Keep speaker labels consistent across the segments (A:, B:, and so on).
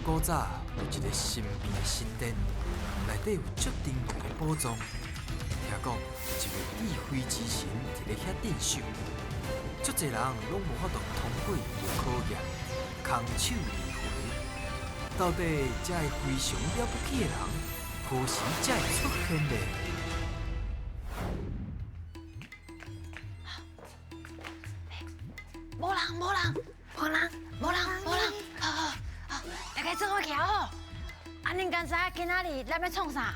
A: 古早有一个神秘的神殿，內底有足珍貴的寶藏。聽講有一位智慧之神佇咧遐鎮守，足濟人攏無法度通過伊的考驗，空手而回。到底這个非常了不起的人，何時才會出現呢？
B: 無人，無人，無人，無人，無人，好好好，大家做伙徛好。啊，恁敢知影今仔日咱欲創啥？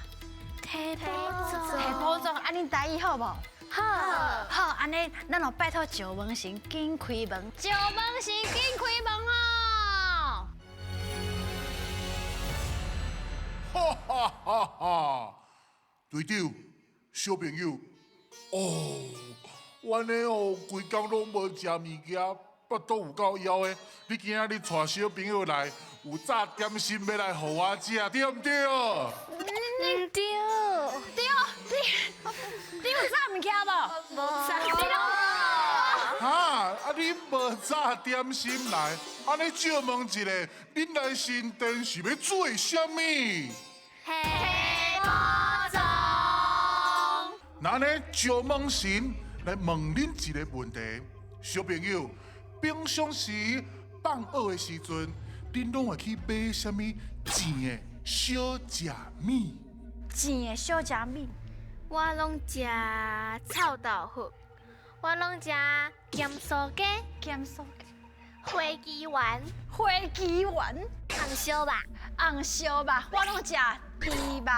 C: 提寶藏。
B: 提寶藏，啊，恁台語好無？
C: 好。
B: 好，按呢，咱就拜託石門神緊開門。石門神緊開門哦！
D: 哈哈哈哈！隊長，小朋友，哦，阮的哦，規工攏無食物件，腹肚有夠枵的。你今仔日帶小朋友來，有炸點心欲來予我食，對毋對？
C: 毋對。
B: 對，你有炸物件無？
C: 無炸。
B: 你攏
D: 哈！啊，恁無炸點心來，按呢借問一下，恁來神殿是欲做啥物？
C: 提寶藏。
D: 那按呢，石門神來問恁一个問題，小朋友，平常時放學的時陣，恁攏會去買啥物甜的小食物？
B: 甜的小食物？
C: 我攏食臭豆腐，我攏食鹹酥雞，
B: 鹹酥雞，
C: 花枝丸，
B: 花枝丸，
C: 紅燒肉，
B: 紅燒肉，我攏食豬肉。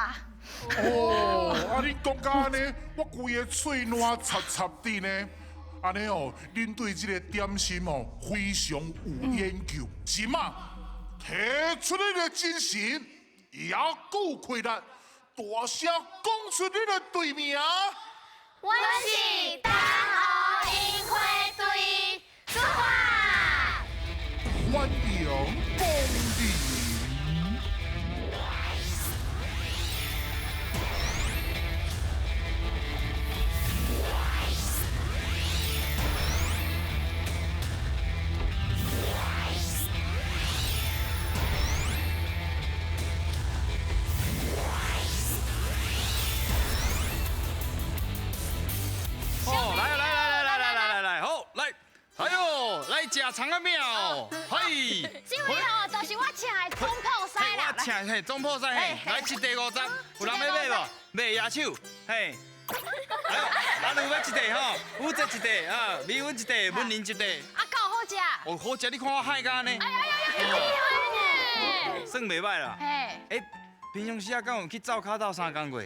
D: 哦，啊你講甲按呢，我規个喙瀾插插佇呢。按呢哦，恁對這个點心哦非常有研究，是嘛？提出你的精神，猶閣有氣力，大聲講出你的隊名。
C: 阮是東湖櫻花隊，出發！
D: 歡迎光臨。
E: 哦，來來來來來來來來，好來，哎喲，來食蔥仔餅哦，嘿，
B: 這位吼就是我請的總鋪師啦，
E: 我請嘿總鋪師嘿，來一塊50，有人欲買無？買舉手，嘿，哎喲，阿有欲一塊吼，有這一塊啊，米粉一塊，文林一塊，
B: 啊夠好食？
E: 哦，好食，你看我害甲按呢，
B: 哎呀呀呀，厲害呢，
E: 算袂䆀啦，
B: 嘿，
E: 欸，平常時啊，敢有去灶跤鬥相共過？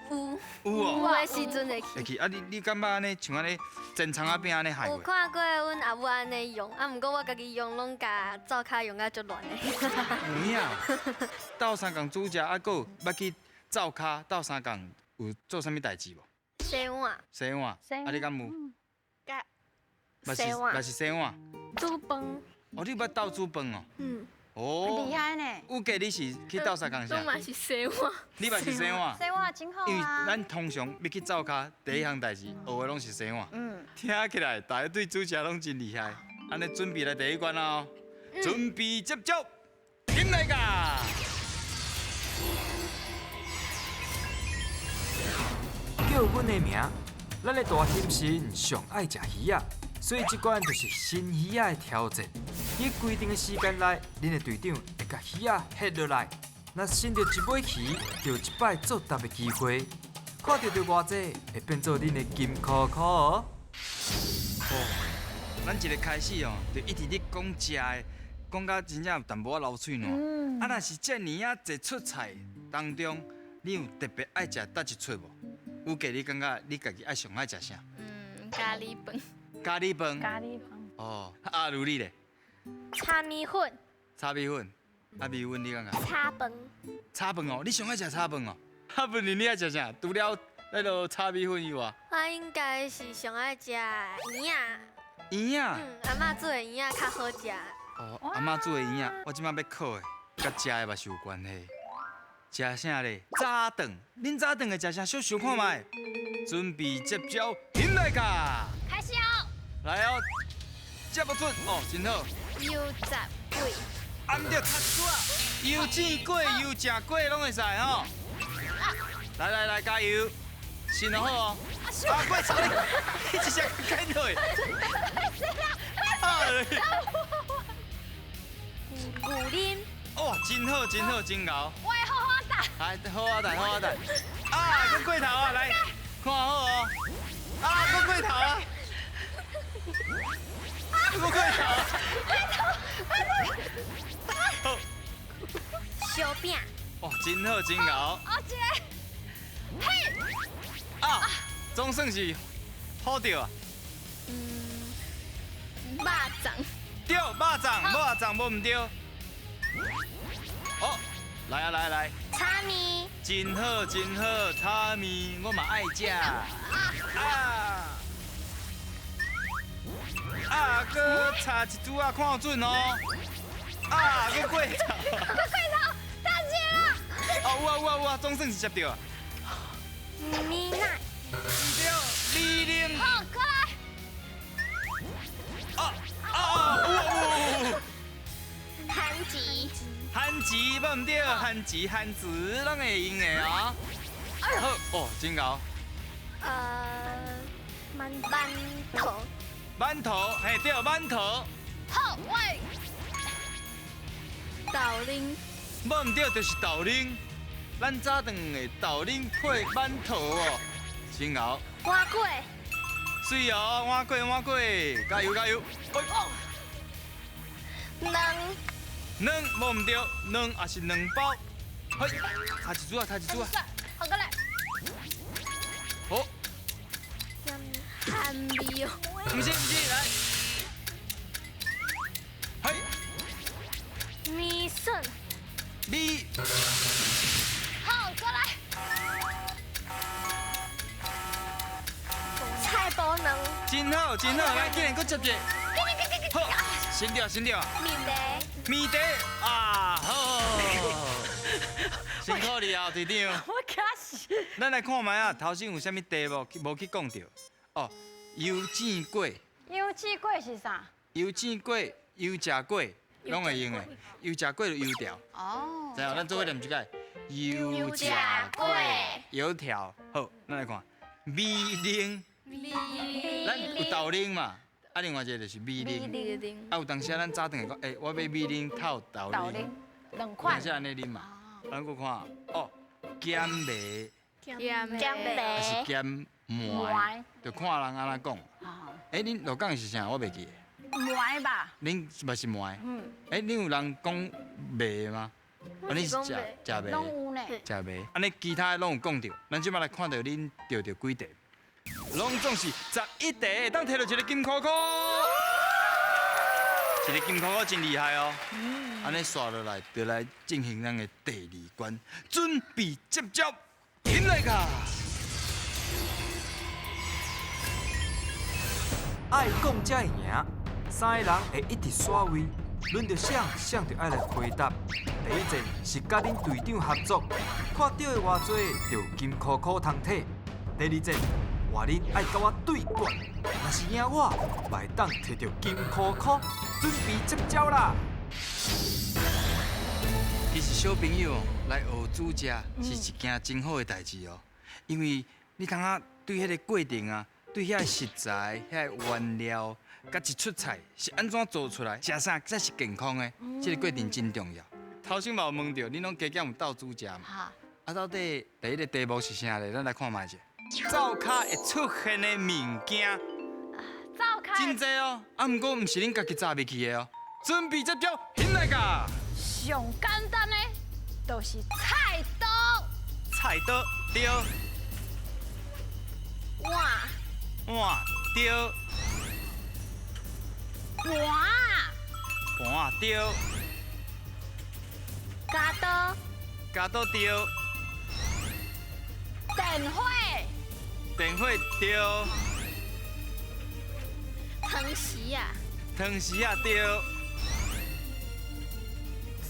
C: 有
E: 有哦，
C: 有的時陣會去。
E: 會去啊？你感覺按呢像按呢煎蔥仔餅按呢害
C: 有
E: 過？
C: 看過阮阿母按呢用，啊，毋過我家己用攏共灶跤用甲足亂的。
E: 有影，鬥相共煮食啊，閣有捌去灶跤鬥相共有做啥物代誌無？
C: 洗碗。
E: 洗碗。啊，你敢有？
C: 洗碗。
E: 嘛是洗碗。
C: 煮飯。
E: 哦，你捌鬥煮飯哦？
C: 嗯。
E: 哦，
B: 厲害呢！
E: 有記你是去鬥相共啥？
C: 我嘛是洗碗。
E: 你嘛是洗碗？
B: 洗碗真好啊。
E: 因為咱通常欲去灶跤，第一項代誌學的攏是洗碗。嗯。聽起來，大家對煮食攏真厲害。按呢準備來第一關咯，準備接觸，進來噶。
A: 叫阮的名，咱的大興神上愛食魚仔，所以這關就是新魚仔的挑戰。佇規定的時間內，恁的隊長會共魚仔翕落來。若伸著一尾魚，就有一擺作答的機會。看著著偌濟，會變做恁的金箍箍哦。
E: 哦，咱一个開始哦，就一直咧講食的，講甲真正有淡薄仔流喙瀾。啊，若是這爾仔濟出菜當中，你有特別愛食佗一出無？有記你感覺你家己愛上愛食啥？
C: 嗯，咖喱飯。
E: 咖喱飯。
B: 咖喱飯。
E: 哦，啊，如你咧？
C: 炒米粉。
E: 炒米粉，啊米粉你感覺？
C: 炒飯。
E: 炒飯哦，你上愛食炒飯哦。啊，文林你愛食啥？除了彼个炒米粉以外。
C: 我應該是上愛食圓仔。
E: 圓仔。
C: 嗯，阿嬤煮的圓仔較好食。
E: 哦，阿嬤煮的圓仔，我這擺欲考的，佮食的嘛是有關係。食啥咧？早頓，恁早頓會食啥？小想看覓。準備接招，起來噶！
B: 開始哦。
E: 來哦，接不準哦，真好。
C: 油炸鬼。
E: 啊毋对，踢出啊！油煎过、油食过拢会使吼。来来来，加油！先好哦。啊，过头你，你一只紧落。啊！
C: 牛奶。
E: 哇，真好，真好，真𠢕。
B: 我会好好打。
E: 来，好好打，好好打。啊，阁过头啊，来，看好哦。啊，阁过头啊。阁过头。过头。
C: 烧饼。
E: 哇，真好，真𠢕。
B: 哦，这个。嘿。
E: 啊，总算是好著啊。
C: 嗯，肉粽。
E: 对，肉粽，肉粽无毋对。哦，来啊来来。
C: 炒面。
E: 真好真好，炒面我嘛爱食。啊啊，阁差一珠仔，看准哦。啊，阁过头。
B: 阁过头，大姐啦。
E: 哦，有啊有啊有啊，总算是接著啊。
C: 米奶。
E: 毋对，米奶。
B: 好，过来。
E: 啊啊，有啊有有。
C: 番薯。
E: 番薯无毋对，番薯番薯拢会用的哦。好，哦，真𠢕。
C: 馒头。
E: 馒头，嘿对，馒头。
B: 好，我。
C: 豆奶。
E: 无毋对，就是豆奶。咱早顿的豆奶配馒头哦，真𠢕。
C: 碗粿。
E: 水哦，碗粿碗粿，加油加油！
C: 卵。
E: 卵无毋对，卵也是两包。嘿，差一珠啊，差一珠啊。
B: 好过来。
E: 好。
C: 咸味哦。
E: 毋是毋是，来。嘿。
C: 米笋。
E: 米。
B: 好，过来。
C: 菜脯卵。
E: 真好真好，来，竟然阁接一个。好，先掉先掉。
C: 面茶。
E: 面茶啊，好，辛苦你啊，队长。
B: 我惊死。
E: 咱来看觅啊，头先有啥物题无？无去讲著。哦，油煎粿。
B: 油煎粿是啥？
E: 油煎粿、油食粿，拢会用的。油食粿就油条。哦。知影？咱做伙念一摆。油食
C: 粿。
E: 油条。好，咱来看米奶。
C: 米奶。
E: 咱有豆奶嘛？啊，另外一个就是米奶。啊，有当时咱早顿会讲，欸，我欲米奶透豆奶。
B: 两款。
E: 有当时按呢啉嘛。咱阁看，哦，咸糜。
C: 咸糜。
E: 还是咸糜？就看人按怎讲。欸，恁鹿港是啥？我袂记得。
B: 糜吧。
E: 恁嘛是糜？嗯。欸，恁有人讲糜吗？啊，你是食食糜？
B: 拢有呢。
E: 食糜。按呢其他的拢有讲著，咱这摆来看著恁著著几题。拢总是11题，会当摕著一个金箍箍，一个金箍箍真厉害哦。按呢煞落来，就来进行咱的第二关，准备接招，起来卡！
A: 爱讲才会赢，三个人会一直刷位，轮著谁，谁就爱来回答。第一战是佮恁队长合作，看著的偌济，就有金箍箍通摕。第二战，换恁爱佮我对决，若是赢我，嘛会当摕著金箍箍。准备接招啦！
E: 其实小朋友来学煮食是一件真好的代志哦，因为你通啊对彼个过程啊，对遐个食材、遐个原料，佮一出菜是按怎做出来，食啥才是健康的，这个过程真重要。头先嘛有问著，恁拢加减有斗煮食嘛？啊，到底第一个题目是啥咧？咱来看觅者。灶跤会出现的物件，
B: 灶跤
E: 真济哦，啊，毋过毋是恁家己炸袂去的哦。准备接招，起来噶！
B: 上简单的，就是菜刀。
E: 菜刀对。
C: 碗。
E: 碗对。
B: 盘。
E: 盘对。
C: 铰刀。
E: 铰刀对。
B: 电火。
E: 电火对。
C: 汤匙啊。
E: 汤匙啊对。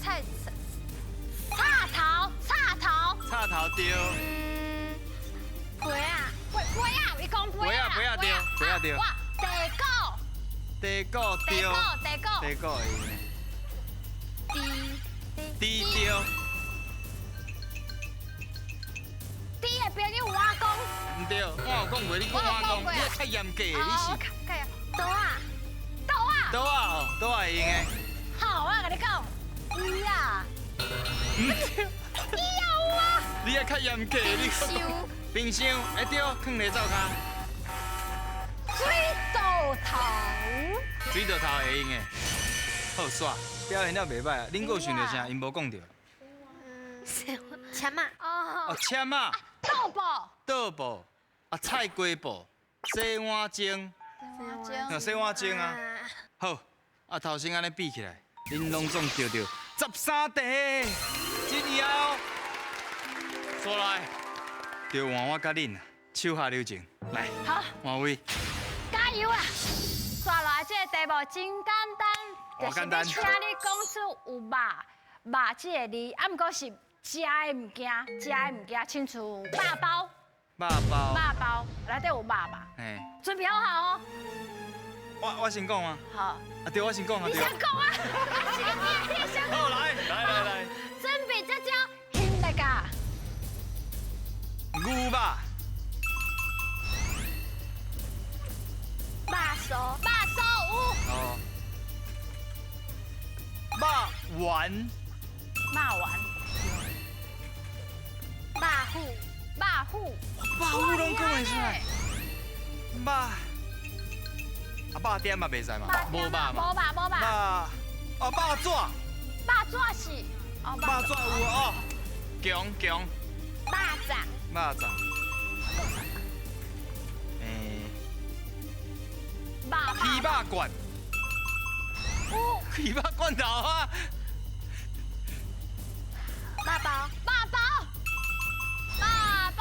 B: 菜插头，插头。
E: 插头对。
C: 杯仔。
B: 杯仔，伊讲杯仔。
E: 杯仔对，杯仔对。
B: 哇，地果。
E: 地果对。
B: 地果，地果。
E: 地果会用。
C: 猪
E: 猪对。
B: 猪的朋友碗公。
E: 毋对，我有讲过，你讲碗公，你较严格，你是。
C: 桌仔。
B: 桌仔。
E: 桌仔哦，桌仔会用的。
B: 好，我共你讲，伊啊。伊也有啊。
E: 你也较严格，你。
C: 冰箱。
E: 冰箱，会对，囥佇灶跤。
B: 水豆头。
E: 水豆头会用的。好煞，表现了袂歹啊。恁阁有想著啥？𪜶无讲著。
C: 签仔。
B: 哦。
E: 哦，签仔。
B: 豆腐。
E: 豆腐，啊，菜瓜布，洗碗精。
C: 洗碗精。
E: 洗碗精啊。好，啊，头先按呢比起来，恁拢总著著13题，真厉害哦。煞来，就换我佮恁手下留情，来。
B: 好。
E: 换位。
B: 加油啊！煞来这个题目真简单，
E: 就是要
B: 请你讲出有肉肉这个字，啊，毋过是食的物件，食的物件，亲像肉包。
E: 肉包。
B: 肉包内底有肉嘛？
E: 嘿。
B: 准备好好哦。
E: 我先讲啊。
B: 好。
E: 啊对，我先讲啊。
B: 你先讲啊。你先讲。
E: 好，来来来来。
B: 准备这招，兴来噶。
E: 牛肉。
C: 肉酥，
B: 肉酥有。
E: 哦。肉丸。
B: 肉丸。
C: 肉虎，
B: 肉虎。
E: 肉虎拢讲会出来。肉。啊，肉点嘛袂使嘛，无肉嘛。
B: 无肉无肉。
E: 肉。哦，肉纸。
B: 肉纸是。
E: 肉纸有哦。强强。
C: 肉粽。
E: 肉粽。欸。
B: 肉。
E: 鱼肉罐。
B: 有。
E: 鱼肉罐头啊。
C: 肉包，
B: 肉包，肉包。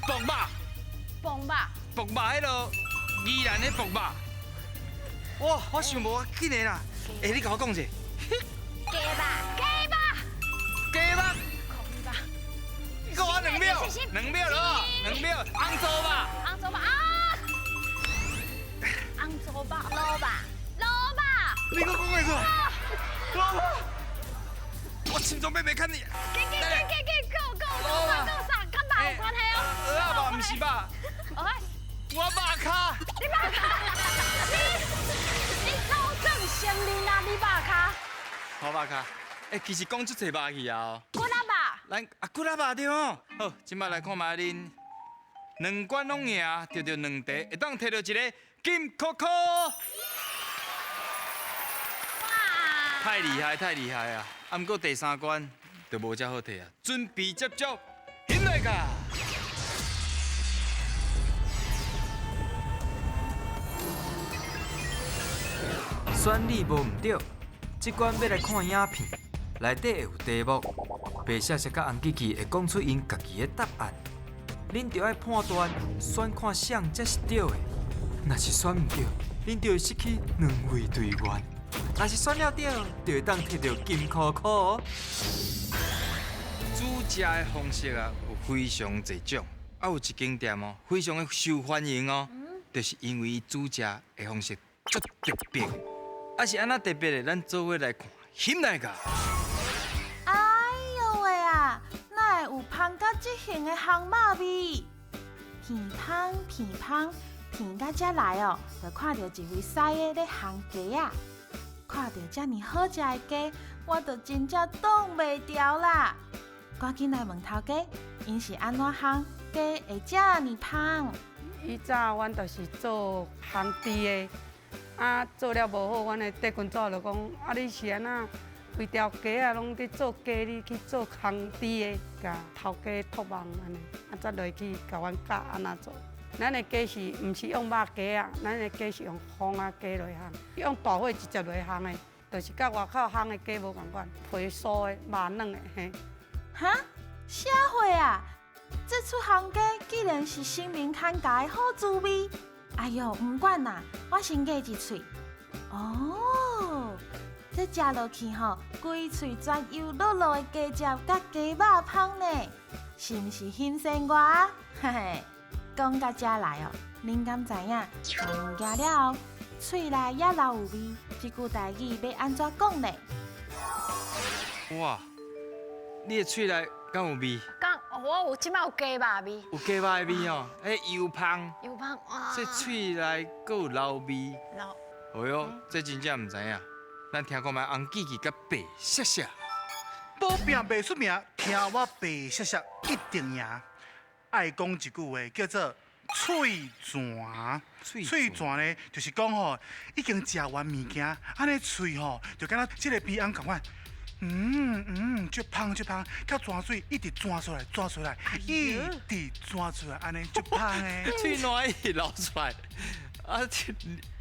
E: 爆肉。
B: 爆肉。
E: 爆肉彼落宜兰的爆肉。哇，我想无紧的啦。欸，你共我讲者。
C: 鸡肉，
B: 鸡肉。
E: 鸡肉。
B: 空肉。
E: 你给我2秒，2秒了，2秒。红糟肉。
B: 红糟肉啊。红糟肉。
C: 卤肉。
B: 卤肉。
E: 你阁讲会出来？卤肉。我心脏要袂堪你。
B: 紧紧紧紧紧，够够够啥够啥，佮肉有关系哦。
E: 蚵仔肉毋是肉。我肉跤。
B: 你肉跤？你周正承认啊？你肉跤？
E: 我肉跤。欸，其实讲足济肉去啊。
B: 骨仔肉。
E: 咱啊骨仔肉对吼。好，这摆来看觅恁2关拢赢，得著2题，会当摕著一个金箍箍。
B: 哇！
E: 太厉害，太厉害啊！啊，毋过第3关就无遮好摕啊。准备接招，起来噶！
A: 选你无毋对，这关欲来看影片，内底会有题目，白雪雪佮红机器会讲出𪜶家己的答案，恁就爱判断选看啥才是对的。若是选毋对，恁就会失去2位队员；若是选了对，就会当摕著金箍箍哦。
E: 煮食的方式啊，有非常济种，啊有一间店哦，非常的受欢迎哦，就是因为伊煮食的方式足特别。啊是按怎特别的？咱做伙来看，翕来噶。
F: 哎呦喂啊，哪会有芳到这型的烘肉味？片芳片芳片到遮来哦，就看著一位师的咧烘鸡仔，看著遮尔好食的鸡，我就真正挡袂牢啦！赶紧来问头家，𪜶是按怎烘鸡会遮尔芳？
G: 以早阮就是做烘猪的。啊，做了无好，阮的帝君祖就讲：啊，你是按怎规条街仔拢伫做鸡，你去做烘猪的，共头家托梦按呢，啊，才落去共阮教按怎做。咱的鸡是毋是用肉鸡仔？咱的鸡是用风仔鸡来烘，用大火直接来烘的，就是佮外口烘的鸡无仝款，皮酥的、肉软的嘿。
F: 哈？啥货啊？这出烘鸡竟然是新民看家的好滋味！哎哟，毋管啦，我先咬一喙。哦，这食落去吼，规喙全油漉漉的鸡汁佮鸡肉芳呢，是毋是新鲜我啊？嘿嘿，讲到遮来哦，恁敢知影食物件了后，喙內也留有味，這句台語欲按怎講呢？
E: 哇！你的喙內敢有味？
B: 敢，我有這擺有雞肉味。
E: 有雞肉的味哦，彼油芳。
B: 油芳哇！
E: 這喙內閣有留味。
B: 留。
E: 哎喲，這真正毋知影。咱聽看覓洪記記佮白雪雪。
H: 保拚袂出名，聽我白雪雪一定贏。愛講一句話叫做喙泉。喙泉呢，就是講吼，已經食完物件，按呢喙吼，就敢若這个鼻甕仝款。足芳足芳，佮泉水一直泉出來，泉出來，一直泉出來，按呢足芳的。
E: 喙瀾一直流出來，啊，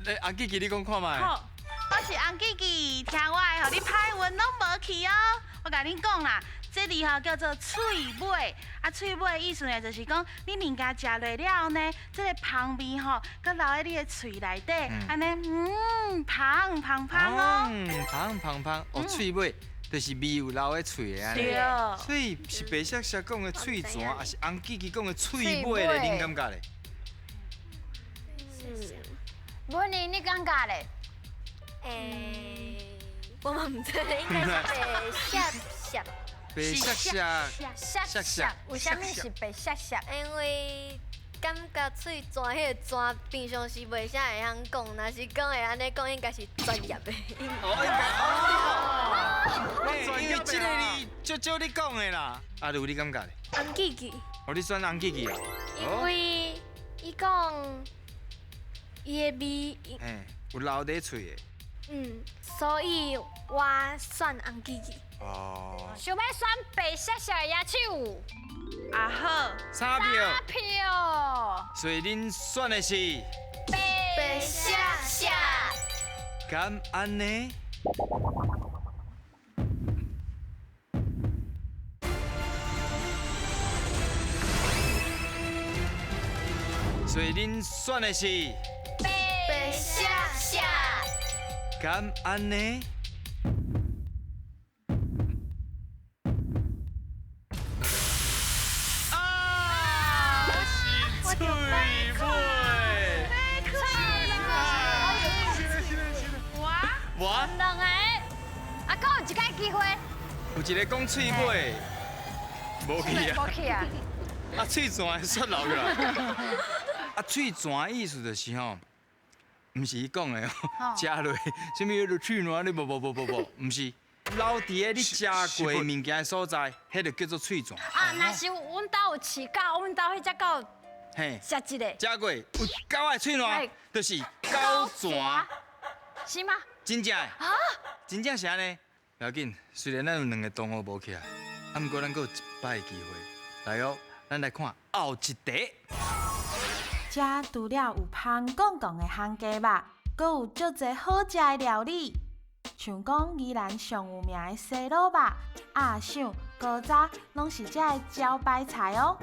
E: 你洪記記你講看覓。
F: 好，我是洪記記，聽我的，予你歹運攏無去哦。我共恁講啦，這字吼叫做喙尾，啊，喙尾的意思呢，就是講你物件食落了後呢，這个芳味吼，閣留佇你的喙內底，按呢，芳芳芳哦。
E: 芳芳芳，哦，喙尾。就是味有留佇喙的按呢。
F: 對。
E: 所以是白雪雪講的喙泉，抑是洪記記講的喙尾咧？恁感覺咧？
C: 是。
B: 文玲，你感覺咧？
C: 欸，我嘛毋知，應該是白雪雪。
E: 白雪雪。
B: 雪雪。為啥物是白雪雪？
C: 因為感覺喙泉彼个泉平常時袂啥會曉講，若是講會按呢講，應該是專業的。
E: 哦，應該。因為這個字足少你講的啦。阿如你感覺咧？
C: 洪記記。
E: 哦，你選洪記記啊？
C: 因為伊講伊的味。
E: 嘿，有留佇喙的。
C: 嗯，所以我選洪記記。
E: 哦。
B: 想欲選白雪雪的舉手。
F: 啊好。
E: 三票。
B: 三票。
E: 所以恁選的是
C: 白雪雪。
E: 敢按呢？所以恁選的是
C: 白雪雪。
E: 敢按呢？啊！是喙尾。
F: 我
E: 我
B: 兩個，啊，閣有一擺機會。
E: 有一個講喙尾，無去啊。
B: 無去啊。
E: 啊，喙泉的煞留落來。啊，喙泉的意思就是吼，毋是伊講的哦，食落啥物彼个喙瀾，你無無無無無，毋是留佇咧你食過物件的所在，彼个叫做喙泉。
B: 啊，若是阮兜有飼狗，阮兜彼隻狗
E: 嘿，
B: 食一个，
E: 食過有狗的喙瀾，就是狗泉，
B: 是嗎？
E: 真正的，啊，真正是按呢。無要緊，雖然咱有兩个同學無起來，啊，毋過咱閣有一擺的機會。來哦，咱來看後一題。
F: 遮除了有芳摃摃的烘雞肉，閣有足濟好食的料理，像講宜蘭上有名的西滷肉、鴨賞、高渣，攏是遮的招牌菜哦。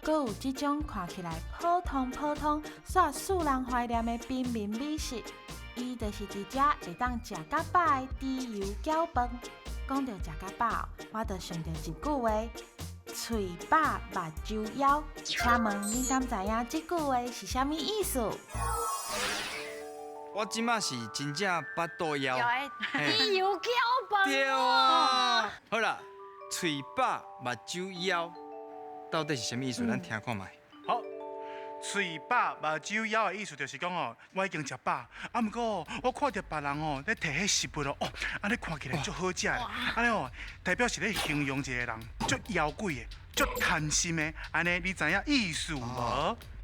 F: 閣有這種看起來普通普通，煞使人懷念的平民美食，伊就是佇遮會當食較飽的豬油餃飯。講著食較飽，我就想著一句話：喙飽目睭枵。請問恁敢知影這句話是啥物意思？
E: 我這馬是真正腹肚枵。
B: 豬油餃飯。
E: 對啊。好啦，喙飽目睭枵，到底是啥物意思？咱聽看覓。
H: 好，喙飽目睭枵的意思就是講哦，我已經食飽，啊，毋過我看著別人哦咧提彼食物哦，按呢看起來足好食的，按呢哦代表是咧形容一個人足枵鬼的、足貪心的，按呢你知影意思無？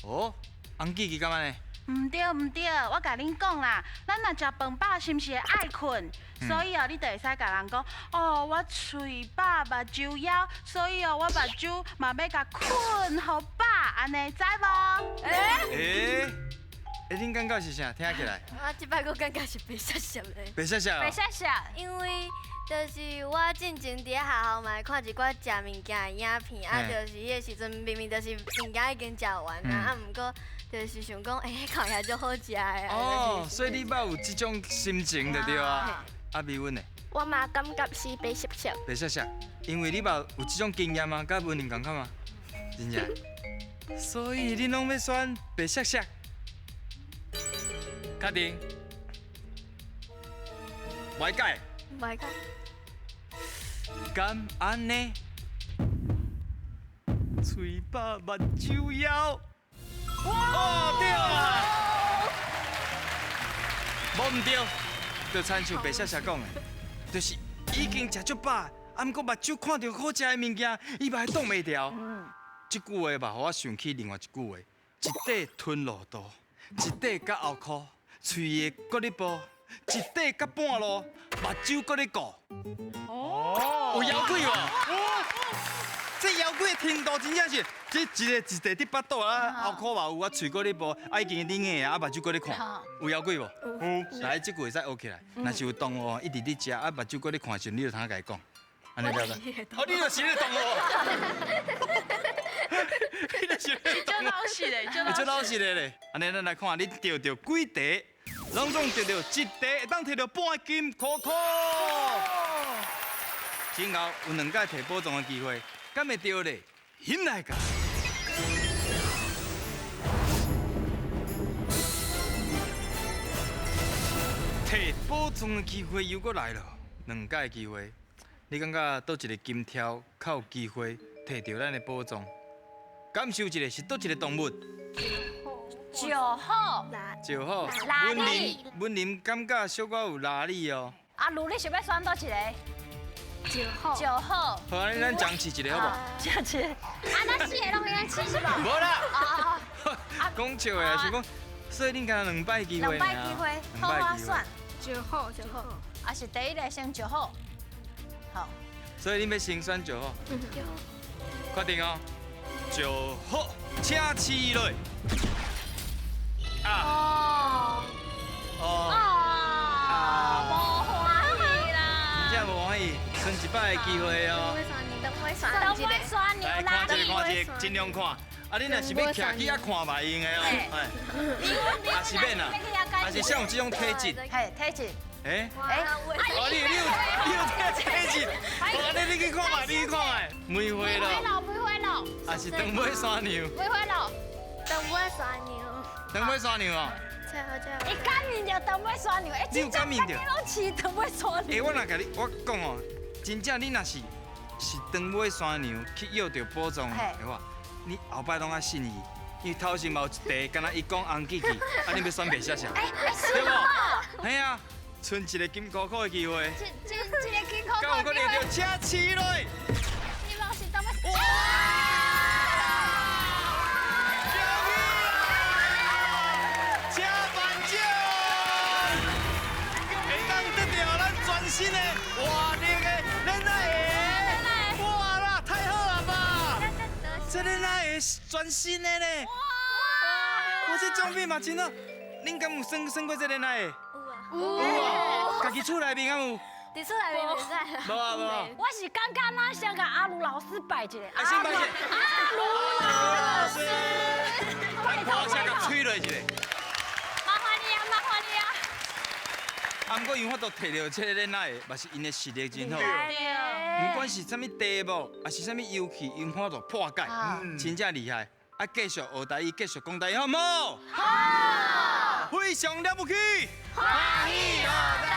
E: 哦，洪記記感覺呢？
F: 毋對毋對，我共恁講啦，咱若食飯飽，是毋是會愛睏？所以哦，你就會使共人講，哦，我喙飽目睭枵，所以哦，我目睭嘛欲共睏予飽，按呢知無？
E: 欸欸，恁感覺是啥？聽起來？
C: 我這擺閣感覺是白雪雪的。
E: 白雪雪。
B: 白雪雪。
C: 因為就是我進前佇咧學校嘛會看一寡食物件的影片，啊，就是彼個時陣明明就是物件已經食完啊，啊，毋過就是想講，欸，看起來足好食的。
E: 哦，所以你捌有這種心情就對啊。啊，美溫呢？
C: 我嘛感覺是白雪雪。
E: 白雪雪，因為你捌有這種經驗嗎？佮文玲仝款嗎？真正。所以恁攏欲選白雪雪。確定？无爱改。
C: 无爱改。
E: 敢按呢？喙饱目睭枵。哦，对啊。无毋对，就亲像白雪雪讲的，就是已经食足饱，啊，毋过目睭看著好食的物件，伊嘛会挡袂牢。这句话嘛，予我想起另外一句话：一块吞路肚，一块甲后箍，喙会阁咧哺，一块甲半路，目睭阁咧顾。哦，有妖鬼无？这妖鬼的程度真正是，这一个一块伫腹肚啊，后箍嘛有啊，喙阁咧哺，啊已经啉的啊，目睭阁咧看，有妖鬼无？有。来，这句会使学起来。若是有同学一直咧食，啊目睭阁咧看的时阵，你就通共伊讲，按呢了解。哦，你就是咧同学。你就是咧同学。
I: 足老实的，
E: 足老实的咧。按呢，咱来看你著著几题，拢总著著一题会当摕著半金箍箍。今后有两摆摕宝藏的机会。敢会著咧？翕来噶！摕宝藏的机会又阁来了，两摆机会，你感觉佗一个金条较有机会摕著咱的宝藏？感受一下是佗一个动物？
B: 石虎。
E: 石虎。文林感觉小可有拉力哦。
B: 阿鲁，你想欲选佗一个？
C: 石虎。
B: 石虎。
E: 好，按呢咱讲试一个好无？
B: 讲试。啊，咱四个拢会使试是无？
E: 无啦。讲笑的，是讲，所以恁敢若两摆机会。
B: 两摆机会，好好选。
C: 石虎，石虎。
B: 啊是第一个先石虎。好。
E: 所以恁欲先选石虎。确定哦。石虎，请试落。啊。
B: 哦。
E: 哦。
B: 啊。无欢喜啦。
E: 真正无欢喜。剩一摆的机会哦。
B: 长尾山牛，
E: 来看一个，看一个，尽量看。啊，你若是欲徛起遐看嘛会用的哦。哎，也是免啦，也是像有这种体质。
B: 嘿，体质。
E: 哎，哦，你有体质，哦，你去看嘛，你去看觅。梅花鹿，
B: 梅花鹿，
E: 也是长尾山牛。
B: 梅花鹿，
C: 长尾山牛。
E: 长尾山牛哦。
B: 伊感应著长尾山牛，
E: 你有感应著？
B: 你拢饲长尾山牛。
E: 哎，我若共你，我讲哦。真正你若是长尾山牛去约著宝藏的话，你后摆拢爱信伊，因为头前嘛有一题，敢若伊讲红记记，啊你欲选白写啥？对无？嘿啊，賰一个金箍箍的机会。
B: 一个金箍箍。
E: 敢有可能著请试落。
B: 你老是长尾。
E: 请万奖，会当得著咱全新的活力的练奶鞋，哇啦，太好了吧！这练奶鞋是全新的呢。哇！这奖品嘛真好，恁敢有算算过这练奶鞋？有啊。有啊。家己厝内面敢有？
C: 伫厝内面袂使啦。
E: 无啊无啊。
B: 我是感觉咱先共阿鲁老师拜一下。
E: 啊，先拜一下。
B: 阿鲁老师。
E: 拜托，先共吹落一下。
B: 麻烦你啊，麻烦你啊。
E: 啊，毋过伊有法度摕著这个练奶鞋，嘛是𪜶的实力真好。不管是啥物题目，抑是啥物游戏，𪜶法度破解，真正厉害。啊，继续学台语，继续讲台语，好毋好？
B: 好。
E: 非常了不起。
B: 欢喜学。